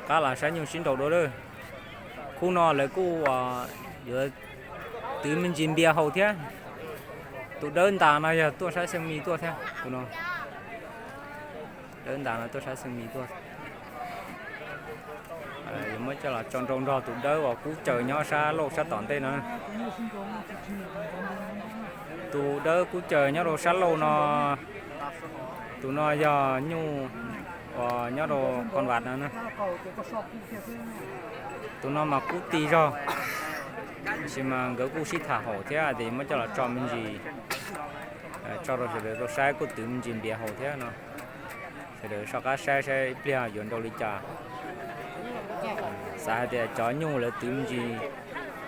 Qab los saib nyuj sib nraus dua lawm. Khub no lawv kuj yuav twv me ntsis npias haus thiab. Tus dawb ntas no yog tuaj saib xeev mis tuaj thiab. Tus no, dawb ntas no tuaj saib xeev mis tuaj. Yuav muab coj los tso nrau nrog tus dawb uas kub caws nyob sab laug sab tom ntej no. Tus dawb kub caws nyob rau sab laug no, tus no yog nyuj uas nyob rau Koj Vas no. Tus no mas kub ti zog, tab sis mas nkawd kuj sib tham haum thiab tias muab coj los tso me ntsis, tso rau sawv daws tau saib, kuj twv me ntsis npias haus thiab no. Sawv daws soj qab saib saib ib pliag yuav nrau li cas. Xav hais tias cov nyuj lawv twv me ntsis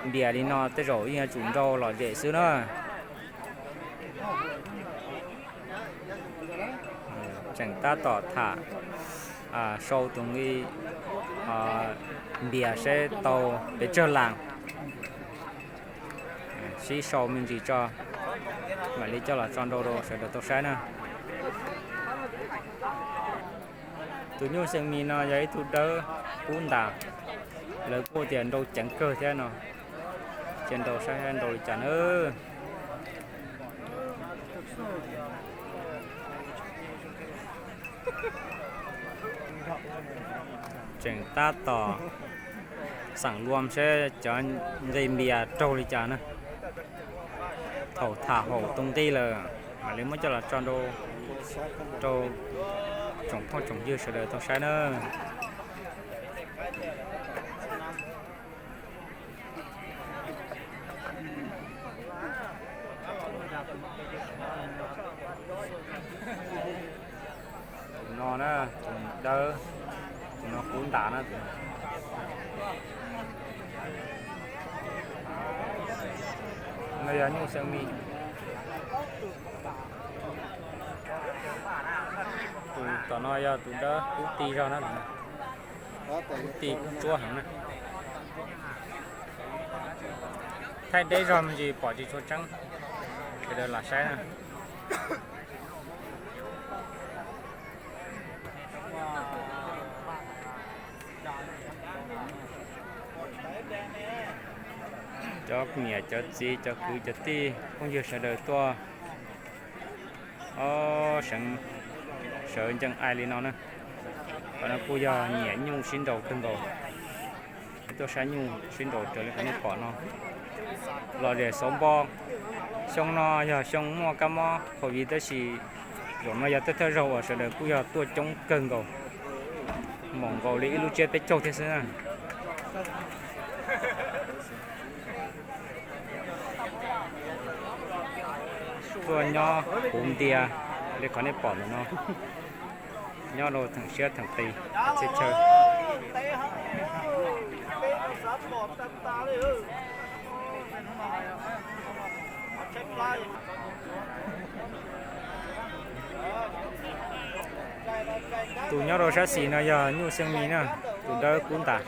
npias li no tej zaum yeej yuav tsum nrau lom zem xwb na. Tseem tab tom tham, sau tus nqi npias seb tau pes tsawg las. Sib sau me ntsis tso, mam li coj los tso nrau rau sawv daws tau saib na. Tus nyuj xeev mis no yog ib tug dawb kub ntas, lawv kuj tias nrau ceev kawg thiab no. Cia nrau saib nrau li cas na. Tseem tab tom xeem luam seb cov nqi npias raug li cas na. Thaum tham haum tus nqi lawm, mam li muab coj los tso nrau rau tsoom phooj tsoom ywg sawv daws tau saib na. Tus no na, tus dawb, tus no kub ntas na, tus no. No yog nyuj xeev mis. Tus tom no yog tus dawb kub ti zog na, kub ti kub tsuab heev na. Thaij deb zog me ntsis pom tsis tshua tseeb, sawv daws lam saib na. Cov niam cov txiv cov kwv cov tij phooj ywg sawv daws tuaj ob seev sawv ncees ai li no na. Qhov no kuj yog nyiam nyuj sib nraus kawg nkaus. Tuaj saib nyuj sib nraus raws li qhov nej pom no. Los zem xauv npo, xyoo no yog xyoo muaj kab mob covid tab sis zaum no yog thawj thawj zaug uas sawv daws kuj yog tuaj coob kawg nkaus, moom nkaus li ib lub tsiab peb caug thiab xwb na. Tuaj nyob puv ntias li qhov nej pom ntawm no, nyob rau theem siab theem qis txhia chaw. Tus nyob rau sab xis no yog nyuj xeev mis na, tus dawb kub ntas.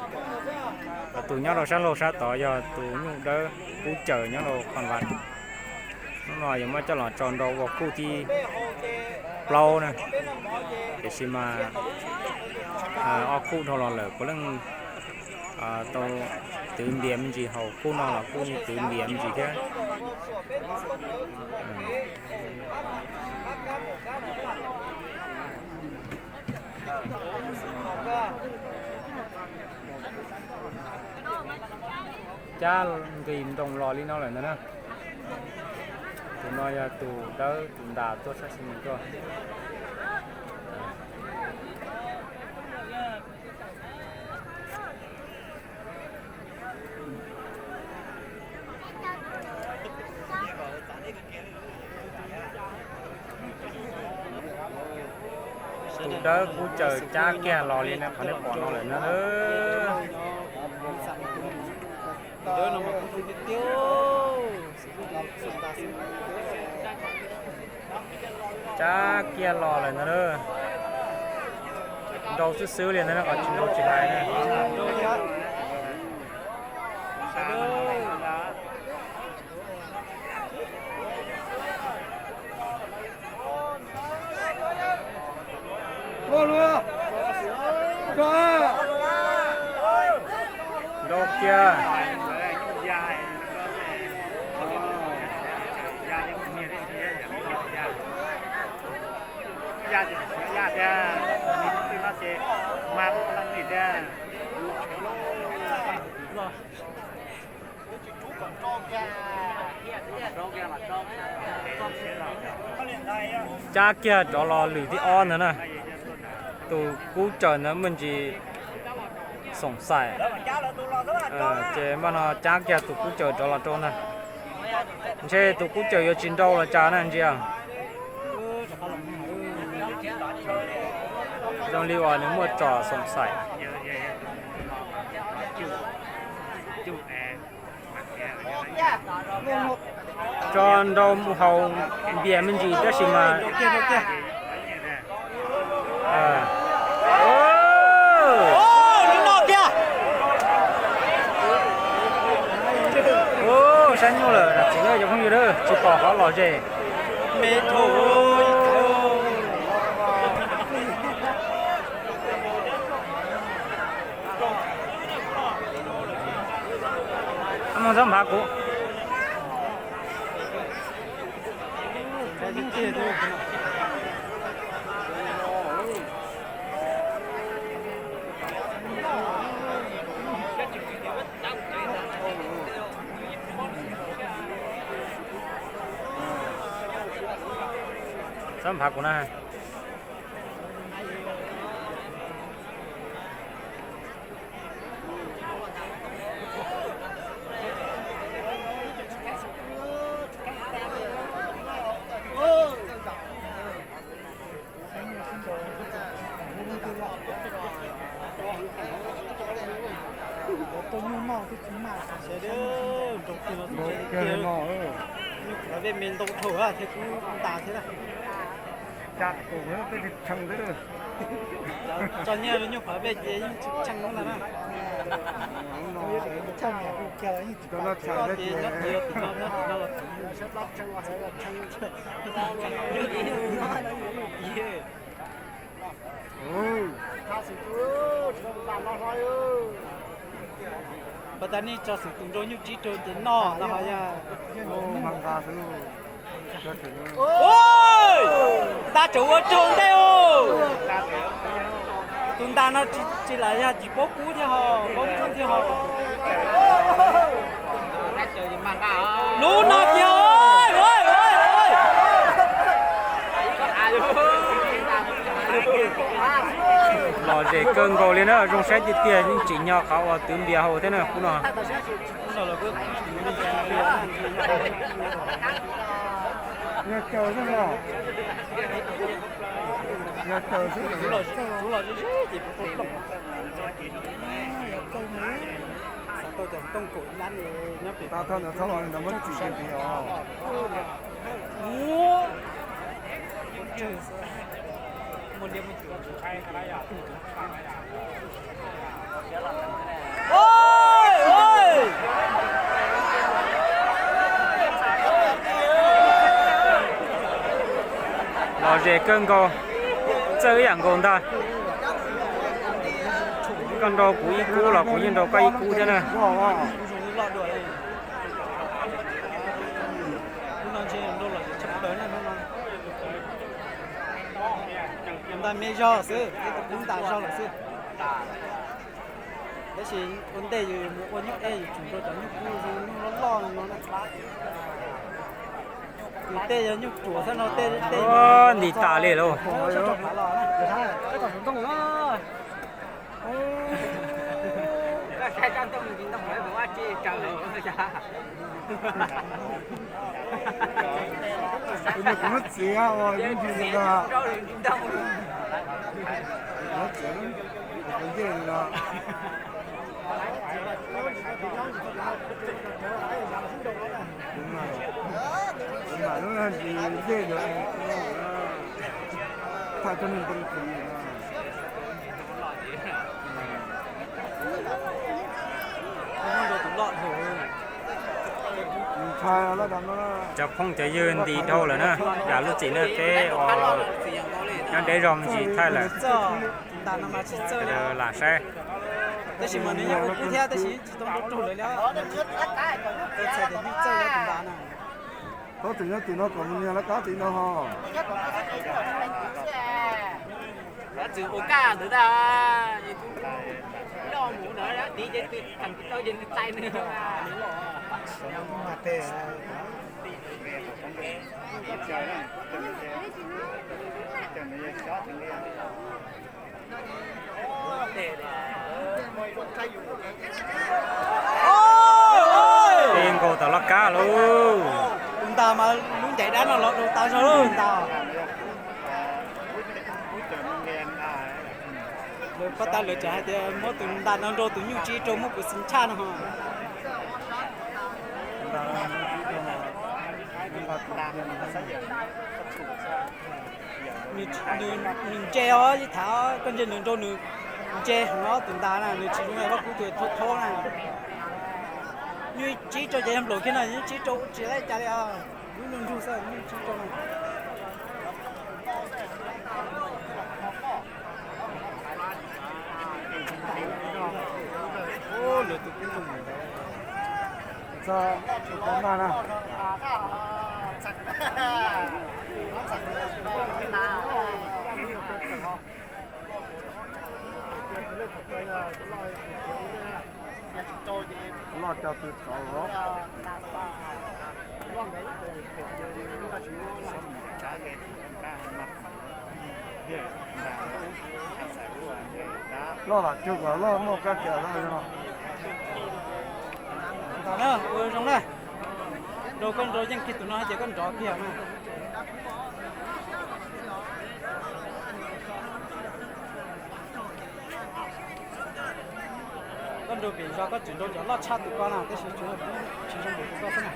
Tus nyob rau sab laug sab tod yog tus nyuj dawb kub caws nyob rau Khon Vas. Hnub no yuav muab coj los tso nrau ua khuj thib plaub na, tiam sis mas ob khuj dhau los lawm puav leej tau twv npias me ntsis, haus khuj no los kuj twv npias me ntsis thiab. Cab nqis nroos los li no lawm ntag na. Tus no yog tus dawb tus ntas tuaj sab xis nis tuaj. Tus dawb kub caws cab kiag los li no qhov nej pom no lawm na. Cab kiag los lawm ntag na. Nrau xwb xwb li ntag, qhov tsis nrau tsis hais na. Cab kiag rov los lwm thib ob ntag na. Tus kub caws ntawd me ntsis xoom xaim, ces npaj no cab kiag tus kub caws rov los rau ntag. Ntshe tus kub caws yuav tsis nrau los cas na ntsia. Zoo li uas nws muaj tsom xoom xaim. Tso nrau mus haus npias me ntsis tab sis mas sab nyuj lawm, txiv cov phooj ywg, tsis pom qhov lom zem. Mus txhob nphav kuv. Txhob nphav kuv na. Nyuj qhuav vej me ntau dhau thiab kub ntas thiab na. Tso nyiaj rau nyuj qhuav vej ces yeej tsis tsheej ntag na. Ces nyob qhuav yog tim no, nyob tim no los txiv. Pas tas nej tso xwm tus nrau nyuj tsib rau ces noj no ho yog. Nta tseem ua raug ntej os. Tus ntas no tsis lam yog tsis paub kub thiab ho, paub kub thiab ho. Lub no kiag. Lom zem kawg nkaus li na, zoo saib tiag tiag, yeej tsim nyog qhov uas twv npias hauv thiab na kub no. Lom zem kawg nkaus, txawj ib yam nkaus ntag. Koj nrau kuv ib kub los kuv yeej nrau koj ib kub thiab na. Ntas me zog xwb, ib tug kub ntas zog lawm xwb. Tab sis ua ntej yus mus ua nyuj ej yus tsum rau cov nyuj kub zoo nyuj loj loj no na. Yus tej yog nyuj ruam xwb no tej tej nti tas li lauj. Kuv lub txiv, kuv lub txiv, kuv ntej no. Kuv mam lub ntej no, thaij cov neeg npoo kuv no. Cov phooj cov ywg nti dhau lawm na, yam lub txim na peb ua nyob deb zog me ntsis thaij lawm. Lam saib. Tab tim nyob tim no kom mus nias lawv qab tim no ho. Tab txwm ua kaj ntawd tag, loj mus na, tiv ces tau ces nws tais nws. Ib nkaus tau loj kab lauj. Tus ntas mas lub ncaim dab no los rau tas zog lauj ntas. Lawv pab tas lawv tseem hais tias muab tus ntas no nrau tus nyuj tsis rau muab kuv xis tshaj no. Nws ntse os, ib tham koj ntsia nws nrau nws ntse heev os, tus ntas na nws tsis zoo li Vaj Kub tus thaub thaub na. Nyuj tsib rau ces yog nplaum kiag no, nyuj tsib rau tsis laib cas li os. Lub nrug nrug xwb, nyuj tsib rau no. Lawv tus kub zoo ntawd. Txog tus kub mag na. Loj cog tw tsov los. Loj lam cug kom loj muaj kab kiag loj li no. Ua zoo na, rau koj nrau yeej kiag tus no ces koj nrov kiag na. Koj nrau pem zos koj tseem nrau cov loj tshaj tus ko na, tab sis tsis zoo pem tus ko xwb na.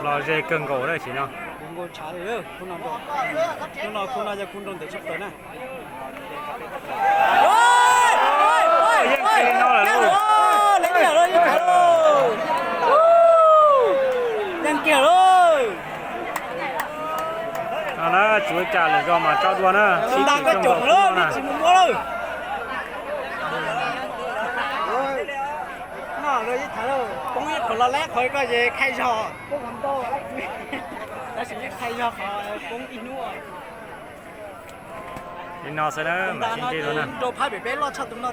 Los ze kawg nkaus na, sim no. Kuv nkaus tshav li, hnub no, hnub no kuv no yog kuv nrau ntawm tshaj plaws na. Yeej kiag li no lawm lauj. Yeej kiag lauj. No na, tsuav cas lawm zos mas tso dua na, sib nta koj coom lawm, tsis mus muab lawm. No, ib tham lauj, poob ib qho los lab qhov ko ces khai zog, tab sis yeej khai zog qhov poob ib hnub. Li no xwb na, mam sib ntsib dua na. Nrau phab pem peb loj tshaj tus no.